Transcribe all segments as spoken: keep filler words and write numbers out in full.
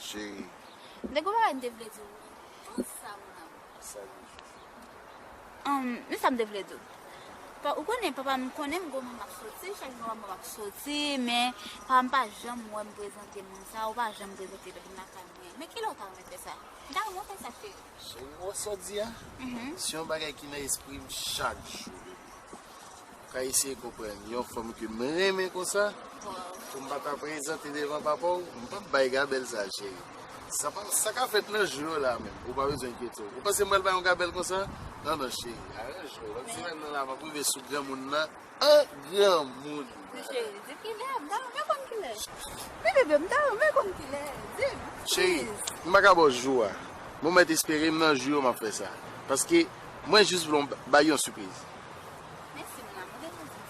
Cheri. M te gon bagay m te vle di w. Konsa, mon amour. Sa vle di? Ahn, men sa m te vle di w. Pa, ou konnen, papa m konnen m gon moun m ap soti, chak jou papa m ap soti, men papa m pa janm wè m prezante moun sa, ou pa janm prezante l lakay mwen. Men kilè w ta renmen fè sa? M ta renmen w fè sa, cheri. Cheri, ou wè sa w di a? Mhm. Se yon bagay ki nan espri m chak jou, bebe. Ou ka eseye konprann yon fanm ke m renmen konsa, pou m pa ta prezante devan papa w, m p ap bay gabèl sa, cheri. Sa pa, sa ka fèt nan jou yo la menm, ou pa bezwen enkyete w. Ou panse m pral bay yon gabèl konsa? Non, non, cheri, aranje w. Lòt semèn nan la, m ap rive sou granmoun nan an granmoun. Wi, cheri, di kilè, m ta renmen konn kilè. Wi, bebe, m ta renmen konn kilè. Di m, cheri, please. M pa ka ba w jou a. Men w mèt espere m nan jou yo m ap fè sa. Paske mwen jis vle w bay yon sipriz. Mèsi, mon amour, de tout sa.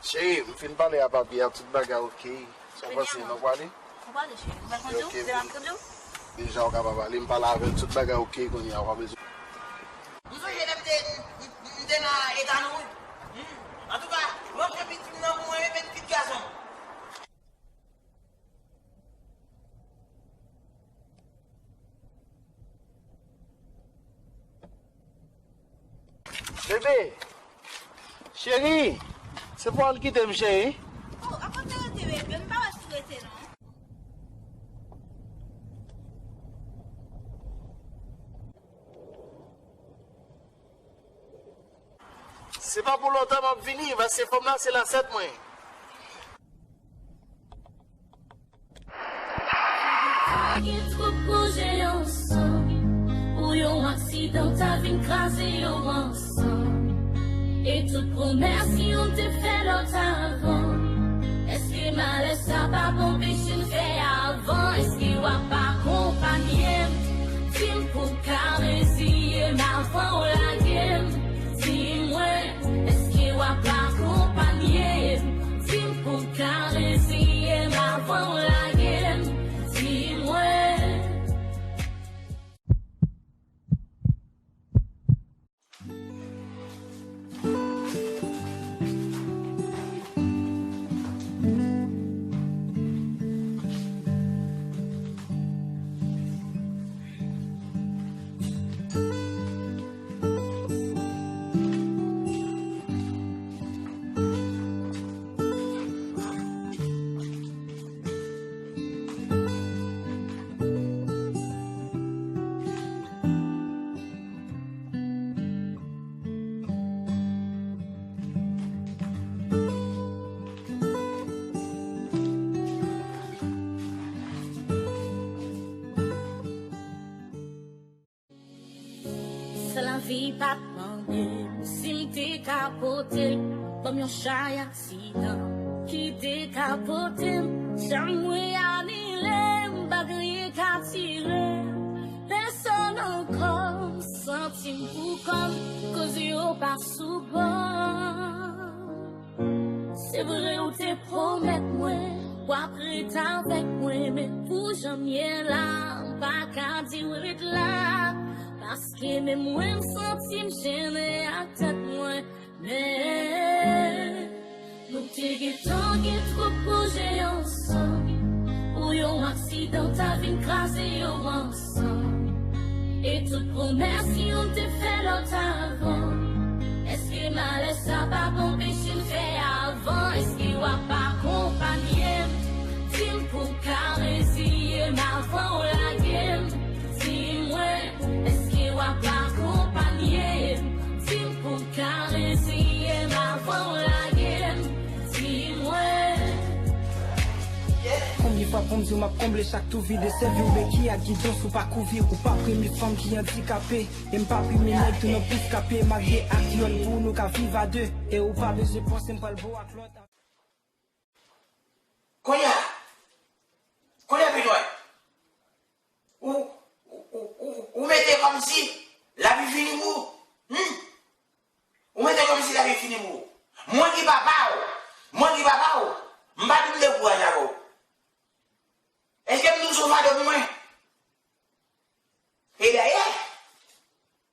Cheri, m fin pale a papi a, tout bagay oke. Sa w panse, nou prale? Nou prale, cheri. Ou pral kondwi w? Deja w kapab ale, m pale avè l, tout bagay oke kounye a, w pa bezwen. M sonje lè m te, m, m, m te nan eta nou, wi. Hmm. Antouka, rantre pitit m nan pou mwen, men pitit gason. Bebe! Cheri! Se pou w al kite m, cheri. Oh, akote w rete, bebe? M pa wè si w rete, non. Se pa pou lontan m ap vini, paske fanm nan se lansèt mwen. Gen twòp pwojè ansanm, pou yon aksidan ta vin kraze yo ansanm. E tout pwomès youn te fè lòt avan. Èske malè sa p ap anpeche n fè avan? Èske w ap akonpanye m? Di m pou w ka reziye m avan w lage m. Di mwen, èske w ap akonpanye m? Di m pou w ka reziye m avan w lage m. Di mwen. Sa lavi pa t mande m si m te ka pote l. Ban m yon chay aksidan ki te ka pote m. Chanm mwen anile, m pa gen anyen ka tire m. Pèsonn ankò, m santi m pou kò m, koze yo pa sou bò. Se vre ou te pwomèt mwen w ap ret avèk mwen, men pou jan m ye la, m pa ka di w ret la, paske menm mwen m santi m jennen ak tèt mwen. Men nou te gentan gen twòp pwojè ansanm, pou yon aksidan ta vin kraze yo ansanm. E tout pwomès youn te fè lòt avan. Èske malè sa p ap anpeche n fè avan? Èske w ap akonpanye m? Di m pou w ka reziye m avan w lage m. Di mwen, èske w ap akonpanye m? Di m pou w ka reziye m avan w lage m. Di mwen. Konbyen fwa pou m di w m ap konble chak twou vide, sèvi w beki ak gidon si w pa kouvri, ou pa premye fanm ki andikape, e m pa premye nèg tou non plis k ape, marye ak kreyòl pou nou ka viv a de, e ou pa bezwen panse m pral bo ak lòt. Kounye a, kòmsi lavi fini pou ou. Hmm? Ou mete kòmsi lavi fini pou ou. Mwen ki papa w, mwen ki papa w, m pa vin dekouraje avè w. Èske m tou sou fado pou mwen? E dayè,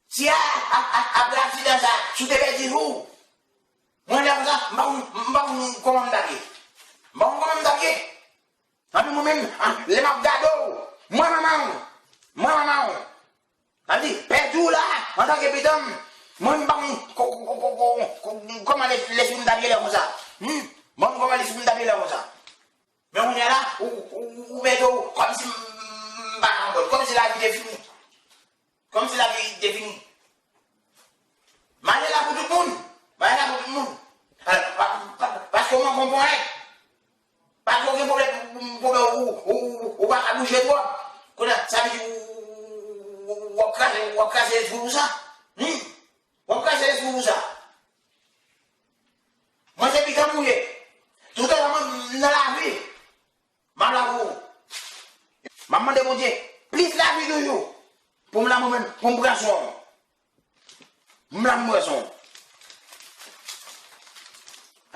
si a, a, a, apre aksidan sa, si w te pèdi vi w, mwen lè konsa, m pa konn, m pa konn kòman m t ap ye. M pa konn kòman m t ap ye. Anpi mwen menm, an, lè m ap gade w, mwen manman w, mwen manman w. Sa vle di, pèdi w la, antanke pitit, mwen m pa konn kò-, kò-, kò-, kò-, kò-, kò-, kòman lè, lespri m t ap ye lè konsa. Hmm? Mwen m kòman lespri m t ap ye lè konsa. Men kounye a la, ou, ou, ou, ou mete w kòmsi m, m pa konprann, kòmsi lavi te fini. Kòmsi lavi te fini. Malè la pou tout moun. Malè la pou tout moun. Alò, pa, pa, pa, paske w manke yon ponyèt. Paske w gen pwoblèm, pwoblèm ou, ou, ou, ou pa ka bouje twòp. Kounye a, sa vle di ou, ou, ou, w ap kraze, w ap kraze lespri pou sa. Hmm? W ap kraze lespri pou sa. Mwen se pitit ou ye. Toutotan mwen nan lavi, m ap la pou ou. M ap mande Bondye plis lavi toujou. Pou m la mwen menm, pou m pran swen w. M la m pran swen w.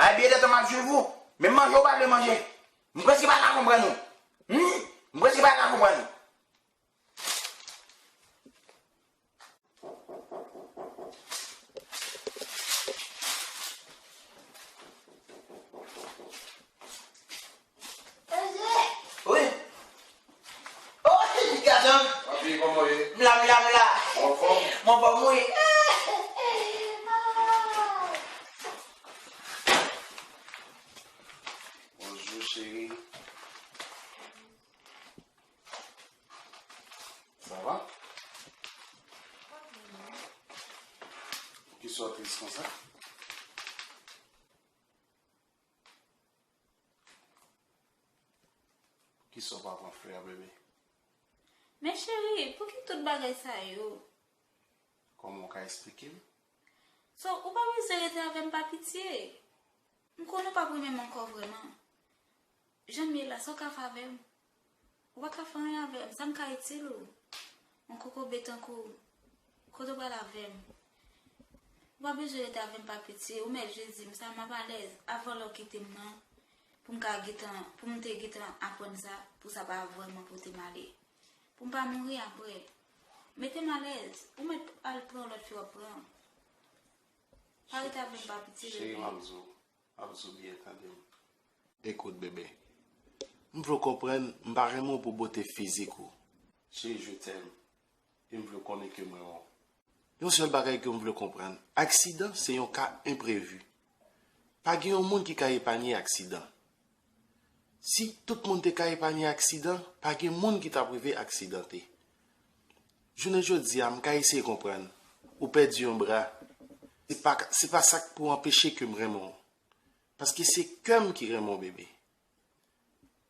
Ay, byen de tan m ap swiv ou. Menm manje ou pa vle manje. M prèske pa ka konprann ou. Hmm? M prèske pa ka konprann ou. Wi. Oh, gason. Papi, kòman w ye? M la, m la, m la. Ou anfòm? M anfòm, wi. Bonjou, cheri. Sa va? Poukisa w tris konsa? Poukisa w pa pran flè a, bebe? Men cheri, pouki tout bagay sa yo? Kòman w ka esplike m? So, ou pa bezwen rete avè m pa pitye. M konnen w p ap renmen m ankò vrèman. Jan m ye la, sa w ka fè avè m? Ou pa ka fè anyen avè m. Sa m ka itil ou? Yon kokobe tankou w. Kote w pral avè m? Ou pa bezwen rete avè m pa pitye. Ou mèt jis di m sa, m ap alèz avan lè w kite m nan. Pou m ka gentan, pou m te gentan aprann sa, pou sa pa vrèman pote malè. Pou m pa mouri apre. Mete m alèz. Ou mèt al pran yon lòt fi w ap pran. Pa rete avè m pa pitye, bebe. Cheri, m ap di w. M ap di w byen, tande m. Ekout, bebe. M vle w konprann, m pa renmen w pou bote fizik ou. Cheri, je t'aime. E m vle w konnen ke m renmen w. Yon sèl bagay ke m vle w konprann, aksidan se yon ka enprevi. Pa gen yon moun ki ka epanye aksidan. Si tout moun te ka epanye aksidan, pa gen moun ki t ap rive aksidante. Jounen jodi a, m ka eseye konprann. Ou pèdi yon bra. Se pa, se pa sa k pou anpeche ke m renmen w. Paske se kè m ki renmen w, bebe.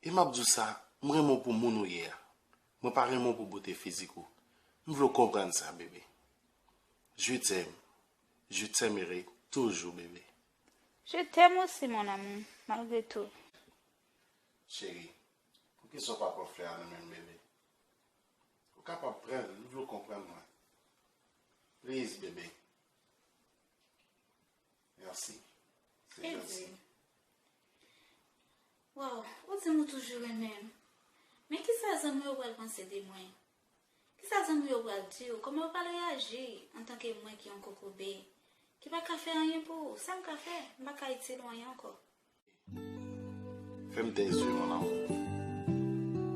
E m ap di w sa, m renmen w pou moun ou ye a. Mwen pa renmen w pou bote fizik ou. M vle w konprann sa, bebe. Je t'aime. Je t'aimerai toujours, bebe. Je t'aime aussi, mon amour, malgré tout. Cheri, poukisa w pa pran flè a nan men m, bebe? Ou kapab pran l, m vle w konprann mwen. Please, bebe. Mèsi. Se janti. Waw, ou di m ou toujou renmen m. Men kisa zanmi yo pral panse de mwen? Kisa zanmi yo pral di w? Kòman yo pral reyaji antanke mwen ki yon kokobe, ki pa ka fè anyen pou ou? Sa m ka fè? M pa ka itil ou anyen ankò. Fèm tes yeux, mon amour.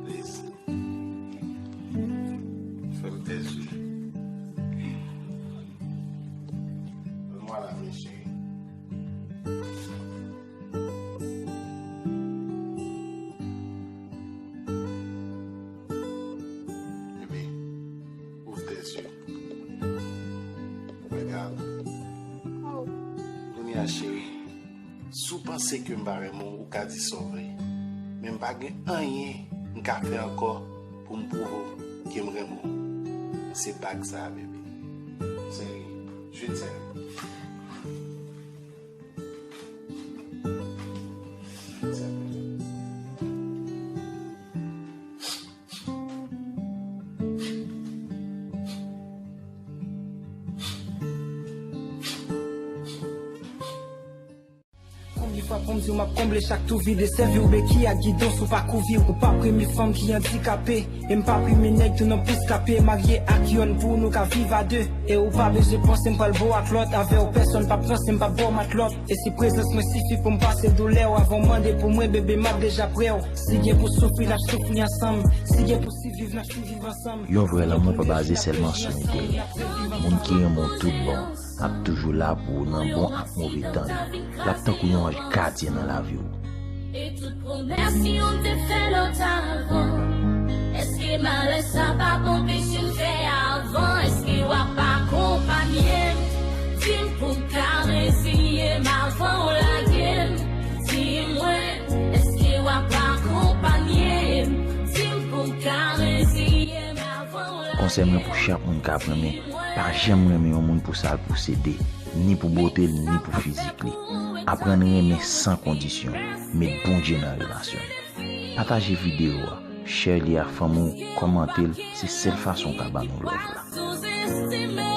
Please. Fèm tes yeux. Donne-moi la main, chérie. Bébé, ouvre tes yeux. Regarde. Kounye a, cheri, si w panse ke m pa renmen w, ou ka di sa w vle. Men m pa gen anyen m ka fè ankò pou m pwouve w ke m renmen w. Se bag sa a, bebe. Cheri, je t'aime. Je t'aime, bebe. Fwa pou m di w m ap konble chak twou vide, sèvi w beki ak gidon sou pakou vi w. Ou pa premye fanm ki andikape, e m pa premye nèg tou non plis kape. Marye ak yonn pou nou ka viv a de. E ou pa bezwen panse m pral bo ak lòt. Avè w pèsonn p ap ranse, m p ap bo matlòt. E si prezans mwen sifi pou m pase doulè w, avan w mande pou mwen, bebe, m ap deja prè w. Si gen pou soufri, n ap soufri ansanm. Si gen pou siviv, n ap siviv ansanm. Yon vrè lanmou pa baze sèlman sou enterè. Moun ki renmen w tout bon ap toujou la pou ou nan bon ak move tan yo. L ap tankou yon anj gadyen nan lavi w. E tout pwomès ki yon te fè lòt avan, èske malè sa p ap anpeche n fè avan? Èske w ap akonpanye m? Di m pou m ka reziye m avan w lage m. Di mwen, èske w ap akonpanye m? Di m pou m ka reziye m avan w lage m. Konsèy mwen pou chak moun k ap renmen, pa janm renmen yon moun pou sa l posede, ni pou bote l, ni pou fizik li. Aprann renmen san kondisyon, met Bondye nan relasyon nou. Pataje videyo a, share li ak fanmi w, kòmante l, se sèl fason w ka ban nou love la.